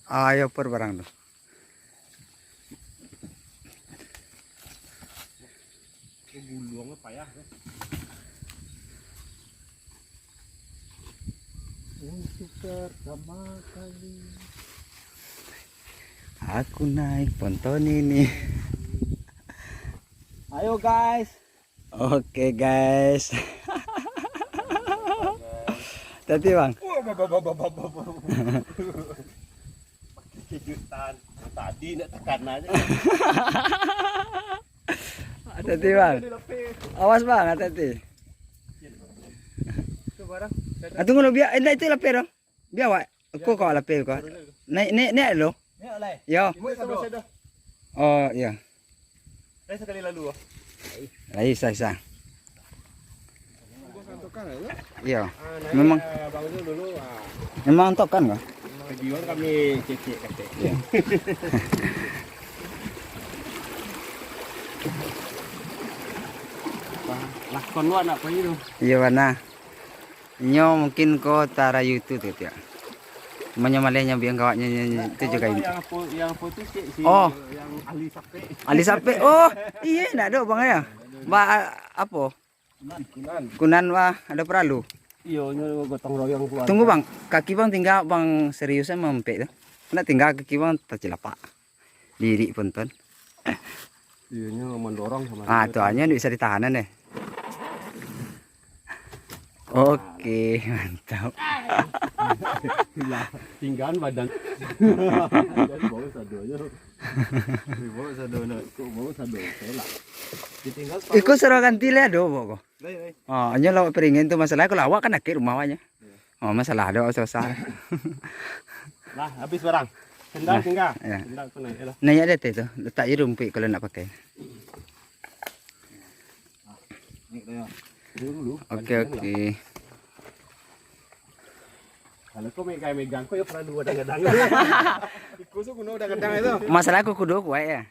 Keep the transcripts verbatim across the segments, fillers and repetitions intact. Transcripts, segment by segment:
Ayo, per barang tu. Gulung payah tu. Untuk pertama kali aku naik ponton ini. Ayo, guys. Oke, guys. Hati-hati, Bang. Kejutan. Tadi nak tekan aja. Hati-hati, Bang. Awas, Bang, hati-hati. Itu barang. Ah, tunggu dulu, biar, eh, ndak, itu lapeh dong. Biar awak. Ko kau lapeh ko. Naik, naik, naik dulu. Naik lah. Yo. Ibu sama saya dah. Oh, iya. Saya sekali lalu, ah. Lai, sa, sa. Iya. Ah, naik, memang, ah, Bang Zul dulu, ah. Memang tokan kah? Tujuan kami cicik katek. Iya. Lah, kon lu anak kau itu. Iya, bana. Inyo mungkin ko tarayu tu, tu, tu. Cumanyo maleh nyo biang kawaknyo, nyo, nyo, tu jugo. Yang apo, yang apo tu, cik, si, oh, yang ahli sapek. Ahli sapek. Oh, iya, ndak ado, Bang, ya? Ba, apo? Kunan. Kunan, wah, ado paralu. Iyo, nyo gotong royong keluarga. Tunggu, Bang. Kaki Bang tingga, Bang, serius mampek tu. Nak tingga kaki Bang tacilapak. Lirik ponton. Iyo, nyo mandorong samo. Ah, tu nyo bisa ditahanan deh. Oke, mantap. Lah, tinggaan badan. Badan bau sadonyo. Bau sadonyo. Kok bau sadonyo? Salah. Ditinggal. Iko saraganti le ado, Bok, ko. Lai, lai. Ah, nyo lawak piringan tu masalah, kalau awak kan akik rumah awaknyo. Iyo. Oh, masalah ado susah. Lah, habis barang. Sendal tinggal. Nah, iyo. Sendal tu naik, lah. Naik di ateh tu, letak je rumpuik kalau nak pakai. Naik dah, ya. Dulu, dulu. Oke, oke. Kalau kau megang-megang, kau ya pernah dua kadang-kadang. Ikut tu guna kadang-kadang itu. Masalah aku kudu kuat ya.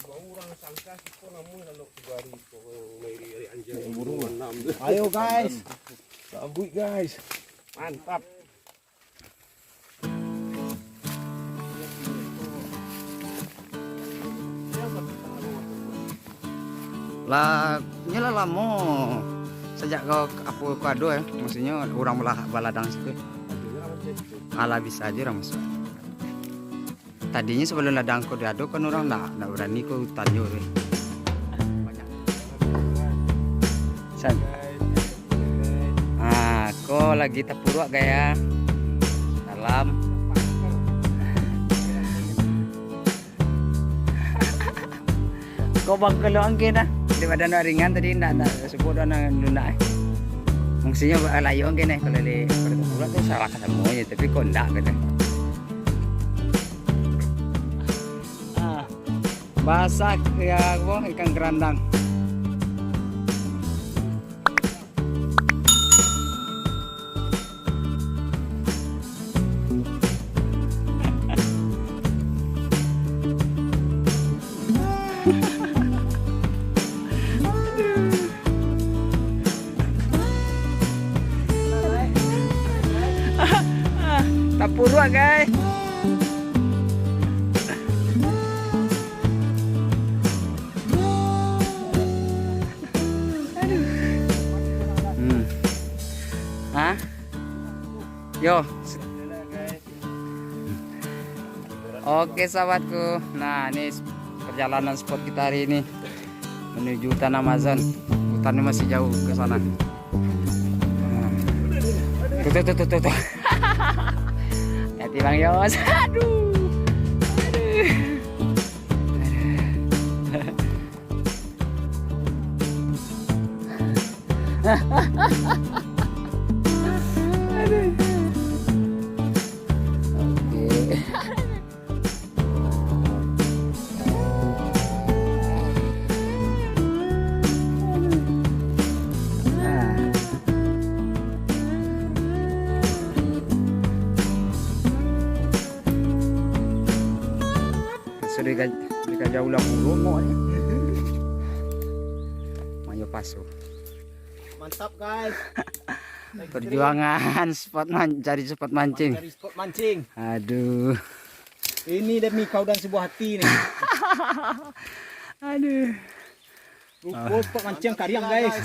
Bau urang sangka siko namuah lalok tigo hari ko, mairi ari anjing. Ayo, guys. Sambuik, guys. Mantap. Lah, nyo lah lamo. Sajak ko, apo ko ado, eh. Maksudnyo, urang balah-, baladang situ. Alah, bisa aja urang masuk. Tadinyo sabalun ladang ko diadokan, urang ndak, ndak barani ko tanyo tu. San. Ah, ko lagi tapuruak gaya. Dalam. Ko bangkalo angke nah. Di badan ringan tadi ndak, ndak sebut dah nang lunak, eh. Fungsinyo layu angke nah, kalau di, kalau tapuruak tu salah samo je, tapi ko ndak gitu. Ah, basah ya, apo, ikan kerandang. Tapuruak, guys. Hmm. Hah? Yo. Oke, sahabatku. Nah, ini s-, perjalanan spot kita hari ini menuju hutan Amazon. Hutannya masih jauh ke sana. Nah. Tuh, tuh, tuh, tuh, tuh, tuh. Hati Bang Yos. Aduh. Aduh. Oke. Sudah dika-, dikajau lampu rumah ni. Mayo paso. Mantap, guys. Perjuangan spot man-, cari spot mancing. Cari spot mancing. Aduh. Ini demi kau dan sebuah hati nih. Aduh. Ruko spot mancing kariang, guys.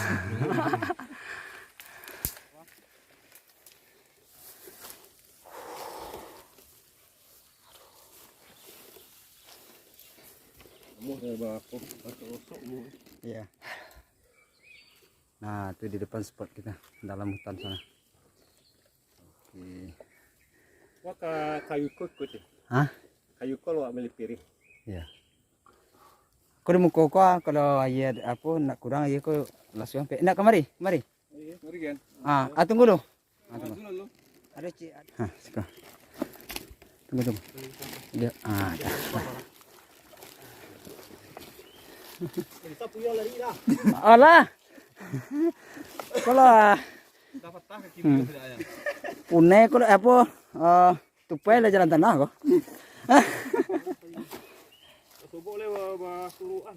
Iya. Nah, itu di depan spot kita, dalam hutan sana. Oke. Wah, ka-, kayu ko kuat ya? Hah? Kayu ko lo ambil piring. Iya. Ko di muko ko, ah, kalau aia apo nak kurang aia ko langsung sampai. Nak kamari, kamari. Iya, mari kan. Ah, ah, tunggu dulu. Ah, tunggu. Maju dulu. Ada cik. Hah, siko. Tunggu, tunggu. Dia, ah, dah. Kita punya lari dah. Alah. Kalau Dah patah kaki Hmm. Dia, ya. Punai ko apo? Eh, tupai lah jalan tanah ko. Sobok le ba, ba suluan.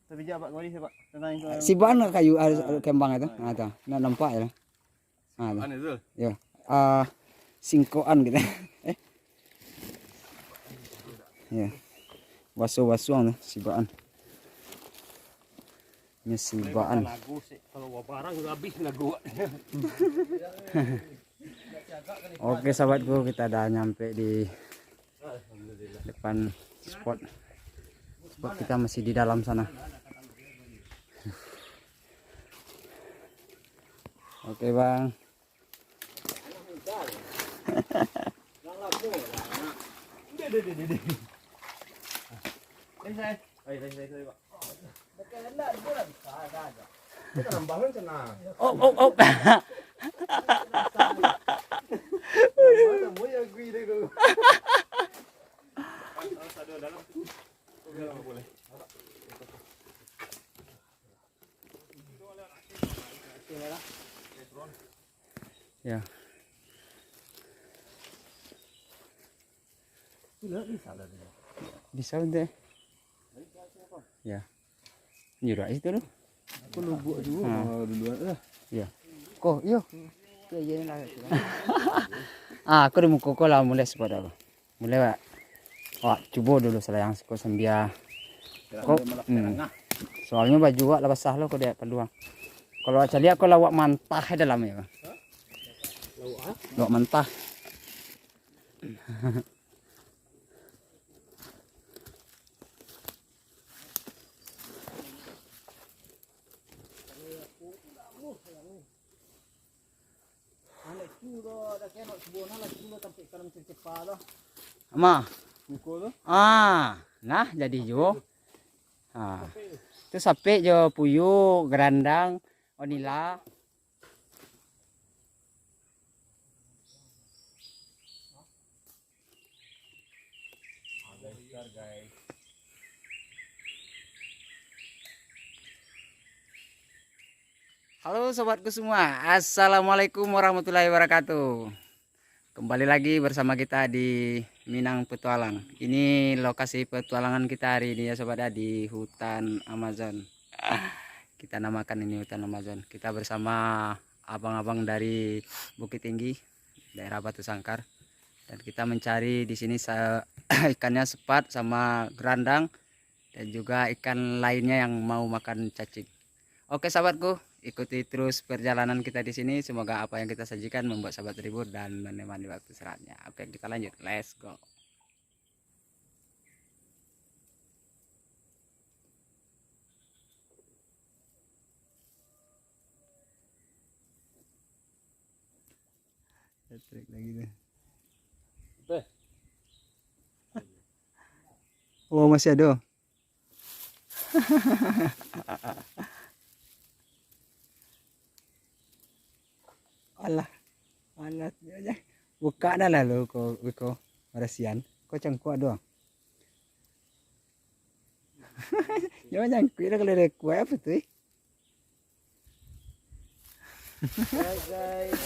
Tapi jak, Pak, kemari, Pak. Tenang, tenang. Sibakan kayu, ah, kembang itu. Ah, tu. Nak nampak ya. Ah, tu. Anu tu. Ya. Ah, singkokan gitu. Eh. Ya. Basuh-basuh tu, sibakan. Nya sibakan. Lagu sih, kalau bawa barang udah habis lagu. Oke, sahabatku, kita dah nyampe di depan spot. Spot kita masih di dalam sana. Oke, Bang. Op, op, op. Ya. Bisa, Bang, teh. Ya. Nyuruh itu dulu. Aku lubuk juga. Ah. Duluan lah. Ya. Ko, iyo. Ah, aku di muko ko lah mulai spot aku. Mulai, Wak. Wak, cubo dulu salayang siko sambia. Ko, hmm. Soalnyo baju wak lah basah lo ko dek paluang. Kalau wak caliak ko lawak mantah dalam yo. Lawak mantah. Ama. Ah, nah jadi juo. Ah. Tu sapek jo puyuh, gerandang, onila. Halo sobatku semua, assalamualaikum warahmatullahi wabarakatuh. Kembali lagi bersama kita di Minang Petualang. Ini lokasi petualangan kita hari ini ya sobat ya, di hutan Amazon. Kita namakan ini hutan Amazon. Kita bersama abang-abang dari Bukittinggi, daerah Batusangkar. Dan kita mencari di sini sa-, ikannya sepat sama gerandang dan juga ikan lainnya yang mau makan cacing. Oke sahabatku, ikuti terus perjalanan kita di sini. Semoga apa yang kita sajikan membuat sahabat terhibur dan menemani waktu istirahatnya. Oke, kita lanjut. Let's go. Hat-trick lagi tu. Beh. Oh, masih ada. Alah. Alah. Buka dah lah lo ko, ko barasian. Ko cangkuak doang. Jangan cangkuak dah kalau ada kuat apa tu eh? Guys, guys.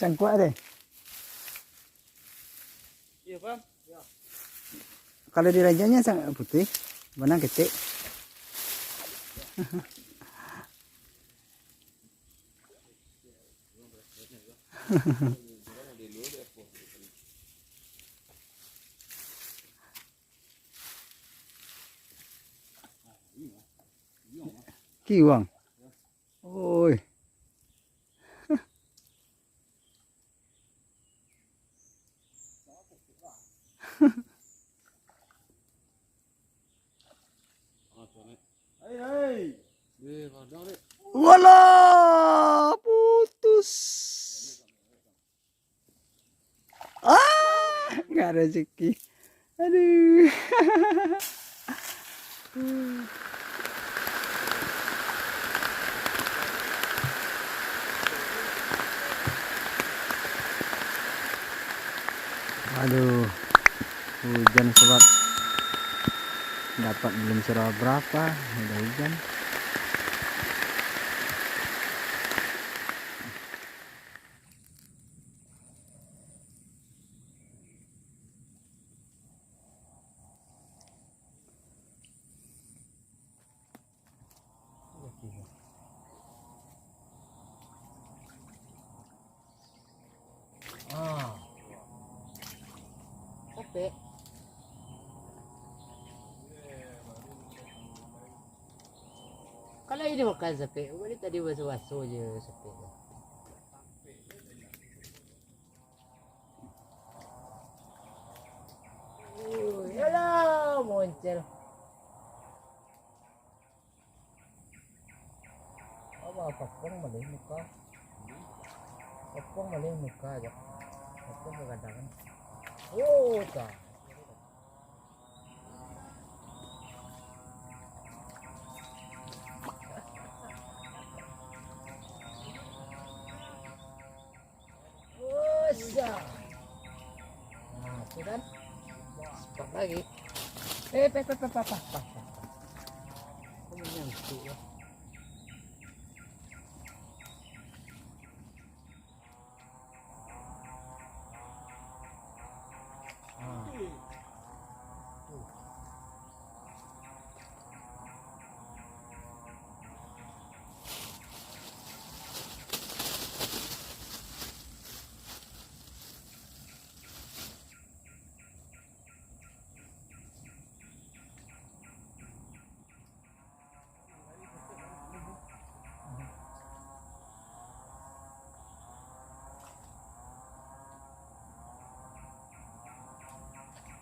Cangkuak deh. Iya, Bang. Kalau dirajanya sangat putih, benang ketek. Kiwang. Oi. Walah, putus. Ah, nggak ada rezeki. Aduh. Aduh, hujan, sobat. Dapat belum seberapa, udah hujan. Ah. Capek. Kalau ini makan sapek, bukan tadi baso-baso je sapek tu. Ui, alah, moncel. Apa, papang maleh muka. Papang maleh muka aja. Papang kagadang. Oh, cah. Usah. Nah, itu kan. Spot lagi. Eh, pe, pe, pe, pe, pe, pe, pe. Kok menyangkut ya?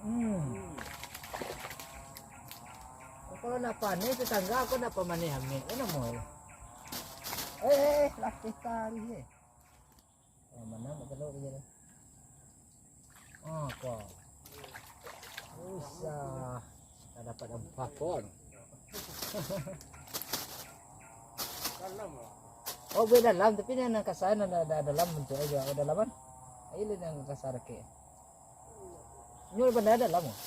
Hmm. Kok kalau nak paneh tetangga, kok nak pamaneh amek, kan namo yo? Eh, eh, eh, lah kita hari ni. Oh, mana nak telok dia tu? Ah, kau. Usah. Tak dapat apa-apa pun. Oh, buat dalam, tapi ni nan kasar, nan ada, ada dalam bentuk aja. Ada dalam kan? Ayo, lihat yang kasar, oke. Ini udah pandai dalam, oh.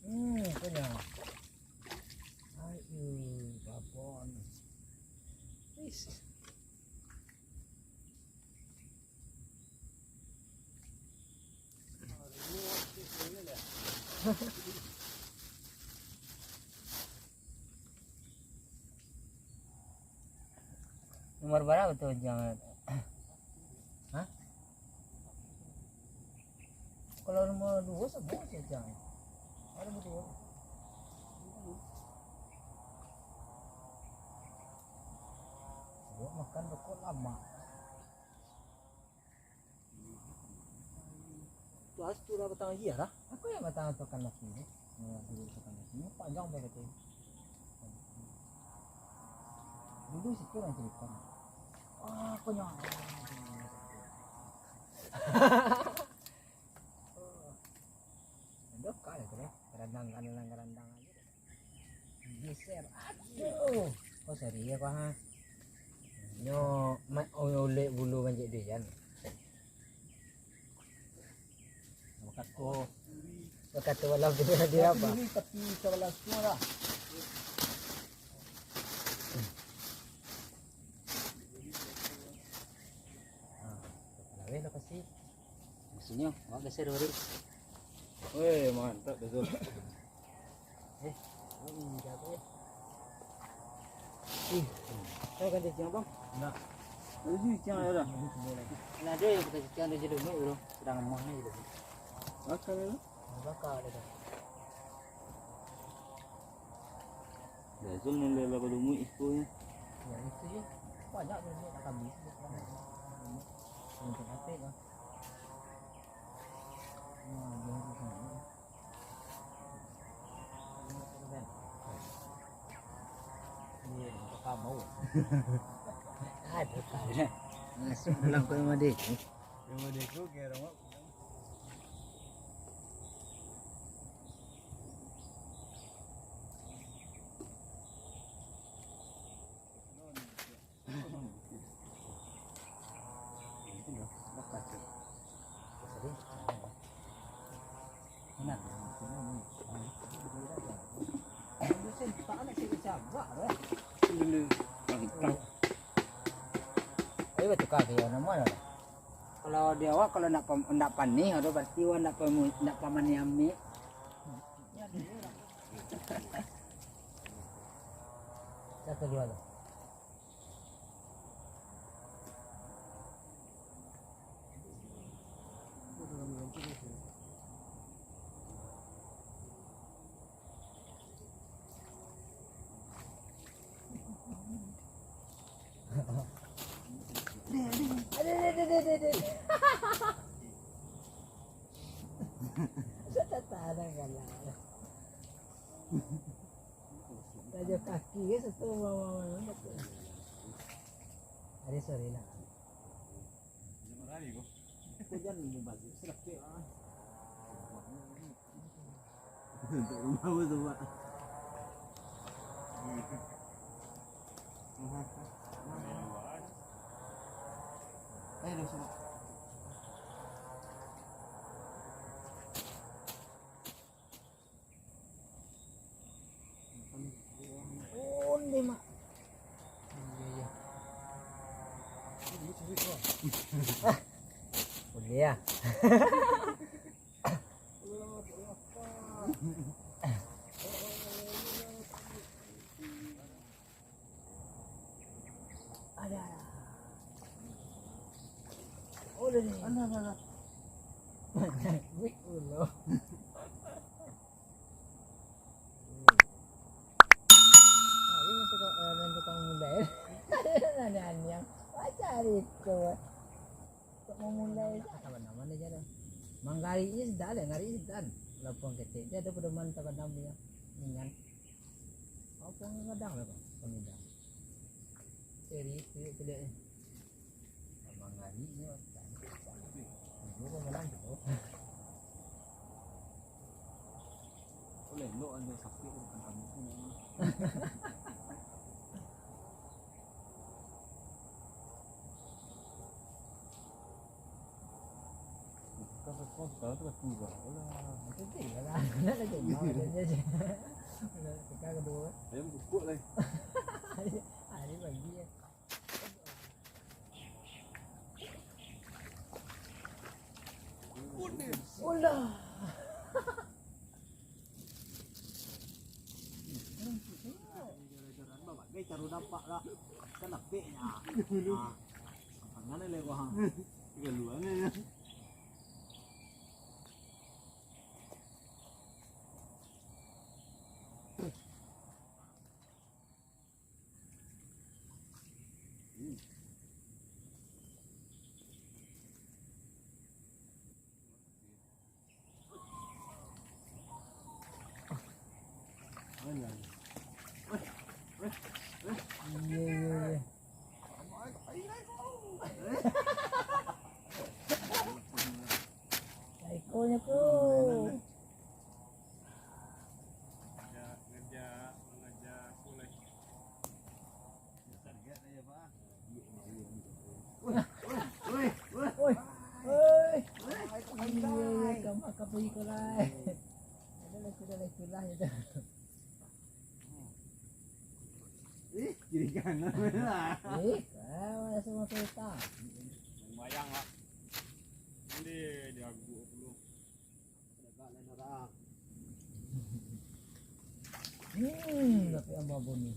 Hmm, kenyang. Aduh, babon. Is. Nomor berapa tu, jangan? Hah? Kalau nomor dua sama saja. Ada nomor dua. Buat makan rokok lama. Tu astu dah batang aia dah. Apa yang batang tu kan laki ni? Nah, dulu tu kan laki ni panjang banget tu. Dulu situ orang cerita. Ah, konyol. Doka itu lah. Kerandang, kerandang, kerandang aja. Geser. Aduh. Oh, sorry ya, Pak, ha. Nyo, ma-, oh, ulek bulu kan cik Dejan. Bakako. Bakato malam tu dia apa? Tapi ini tepi sebelah semua lah. Ha, laweh lah pasti. Maksudnya, awak geser dulu. Weh, mantap betul. Eh, ini jago ya. Ih, tahu kan cacing, Bang? Enggak. Ada cacing ada. Ini ada yang kita cacing ada je dulu, bro. Sedang lemah ni dulu. Makan dulu. Bakar ada. Biasa ni lah, lah, kalau muik iko ni. Ya, itu je. Banyak tu, dia tak habis. Untuk apa lah? Nah, dia tu sana. Ni, apa kau mau? Ada kau. Langsung pulang ke rumah dia. Rumah dia tu, ke rumah. Ayo batukar ke yang nama dah. Kalau di awak, kalau nak pam-, nak panih, ado berarti awak nak pamu-, nak pamaniami. Satu dua tu. Deh, deh. Aduh, deh, deh, deh, deh, deh. Sudah tahan kan lah. Tajo kaki ke satu, bawa, bawa, bawa. Hari sorry lah. Jangan lari kau. Kau jangan mubazir, sedap ke, ah. Untuk rumah apa tu, Pak? Eh, dah sudah. Onde, Mak. Iya, iya. Ah, onde ya. Ada. Oh, udah nih. Ada, ada, ada. Wih, ulo. Nah, ini tukang, eh, tukang mulai. Nanya yang baca hari itu. Untuk memulai. Kawan nama ni je dah. Manggarik ni sedap lah, ngarik sedap. Lapuang ketek. Dia ada pedoman kawan nama dia. Ingat. Apa yang kadang lah, Bang? Pengidang. Serius tu, kuliah ni. Abang Ari ni, tak ada. Dulu kau menang tu. Boleh, elok ada sakit bukan kamu tu memang. Kau sekarang tu aku juga. Alah. Betul lah. Nak lagi mau dia je. Sekarang kedua. Ayam kukuk lah. Hari, hari pagi ya. Ulah. Bagai caro dapat lah. Kan dapek nya. Ah. Tangan le gua. Keluar ni. Iya, iya, iya. Ikonyo ko. Kerja, kerja, mengajar, sekolah. Woi, woi, woi. Woi, woi. Iya, iya, kamu akan pergi ke lain. Adalah sudah lah, itulah itu. Ih, kiri kanan lah. Eh, kau rasa mau kereta? Lumayan lah. Ini diaguk dulu. Hmm, tapi ambo abon ni.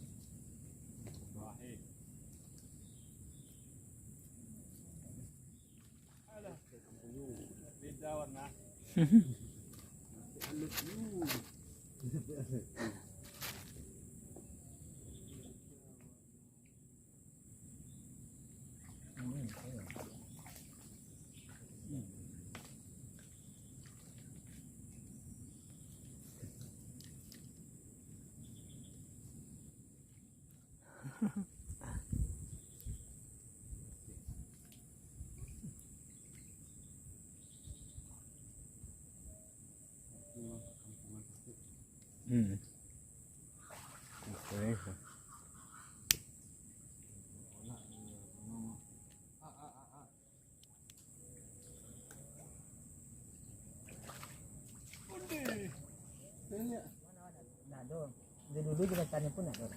Hmm. Oke. Nah, do. Dari dulu juga tanya pun nak do.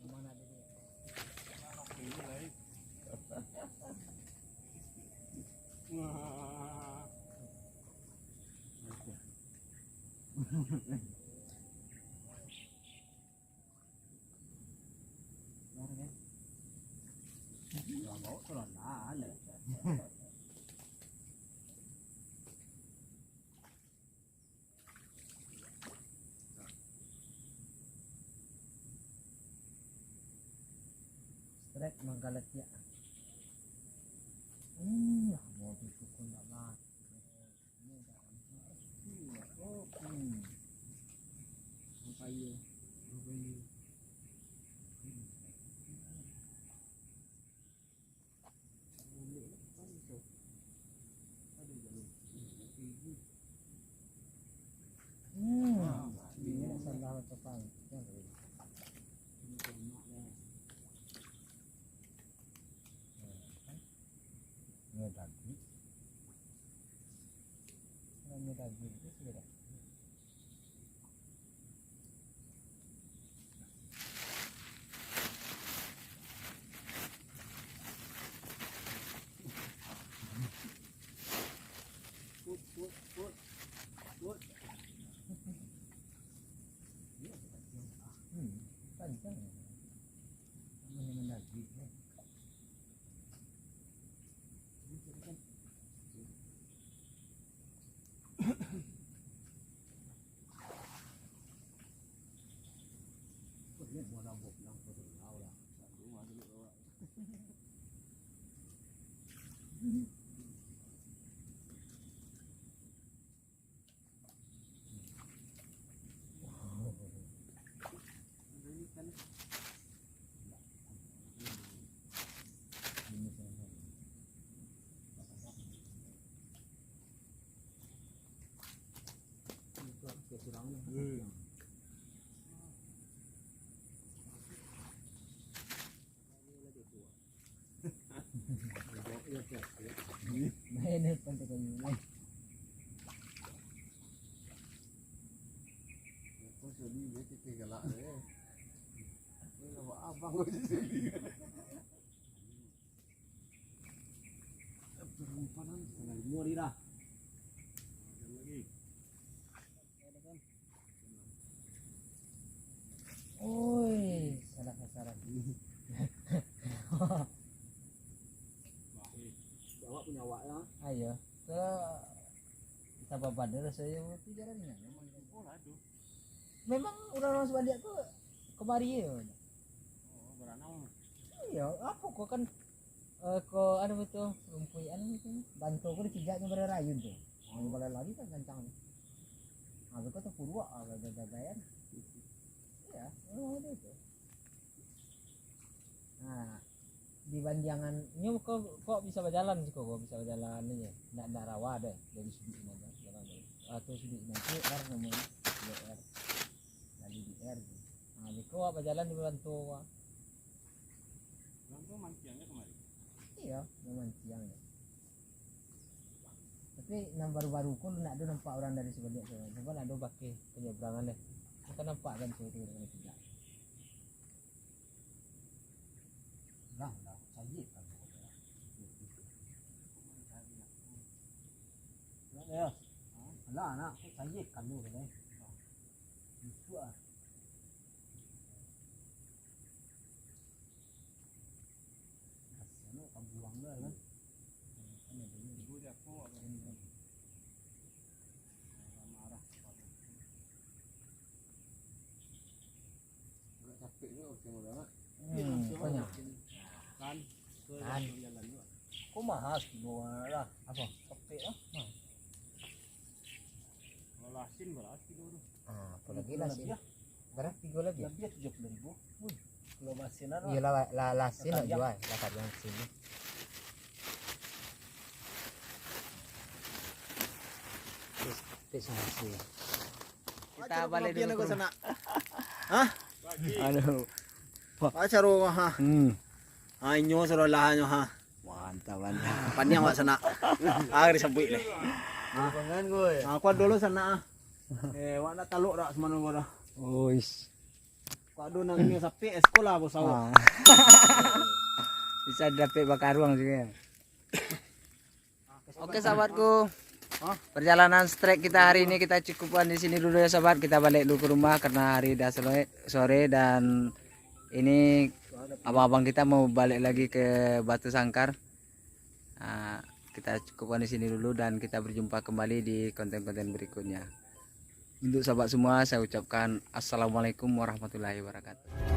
Mana ada dia? Wah. Strek manggalatiak. Hmm, lah, mau dipukul nak mati. Ini dah. Hmm. Apa iya? Apa iya? Hmm, ini salah tempat. Ini daging. Ini daging itu sudah. Put, put, put, put. Hmm, panjang. Ini mendaki. Main ni pun tak kena main. Kau sudi dia kita galak dia. Kau nampak abang kau je sudi. Perumpanan setengah lima hari dah. Ada lagi. Oi, salah sasaran. Awak punya awak lah. Ayo, ke sababan rasanya tu jalan ni. Memang urang-urang Subaliak tu kamari je. Oh, baranau. Iyo, apo ko kan, eh, ko anu tu, rumpuikan tu, banto ko dipijaknyo barayun tu. Oh, balalari kan kancang tu. Habis ko tapuruak, ah, gagah-gagahan. Iyo, memang ado tu. Nah, di bandiangan nyo ko, kok bisa bajalan siko, kok bisa bajalan ni, ndak, ndak rawa deh, dari sudut siko, jalan dari, atau sudut siko, R namonyo, R, dari di R tu. Nah, beko awak bajalan di Balanto, wah. Balanto manciang je kamari? Iyo, mamanciang je. Tapi nan baru-baru ko ndak ado nampak urang dari Subaliak tu, cuma ado bakeh penyeberangan deh. Kan nampak kan tu, tu, tu, tu. Lah, lah, cayek kan tu. Lah, ya. Lah, nak, cayek kan tu, deh. Itu ah. Kasian tu, kabuang tu, Hmm, banyak. Kan? Kan. Kok mahal sekilo lah? Apa? Sapek lah. Kalau asin berapa kilo tu? Ah, apalagi lah sih. Berapa kilo lagi? Lebih tujuh puluh ribu. Wih, kalau asin lah. Iya lah, lah, lah asin lah jual, lah kalian sini. Terus, terus nasi. Kita balik dulu ke rumah. Hah? Aduh. Acara ha. Hmm. Ha, inyo saudara lah nyo ha. Mantap, mantap. Paniang awak sanak. Ah, disabuik deh. Pangan gue. Ah, kuat dulu sanak ah. Eh, awak nak taluk dak semano gua dah. Ois. Kok ado nang nyo sapek, eh, sekolah bos awak. Ah. Bisa dapek bakaruang juga. Oke, sahabatku. Hah? Perjalanan strek kita hari ini kita cukupkan di sini dulu ya, sahabat. Kita balik dulu ke rumah karena hari dah sore, sore dan ini abang-abang kita mau balik lagi ke Batu Sangkar. Ah, kita cukupkan di sini dulu dan kita berjumpa kembali di konten-konten berikutnya. Untuk sahabat semua, saya ucapkan assalamualaikum warahmatullahi wabarakatuh.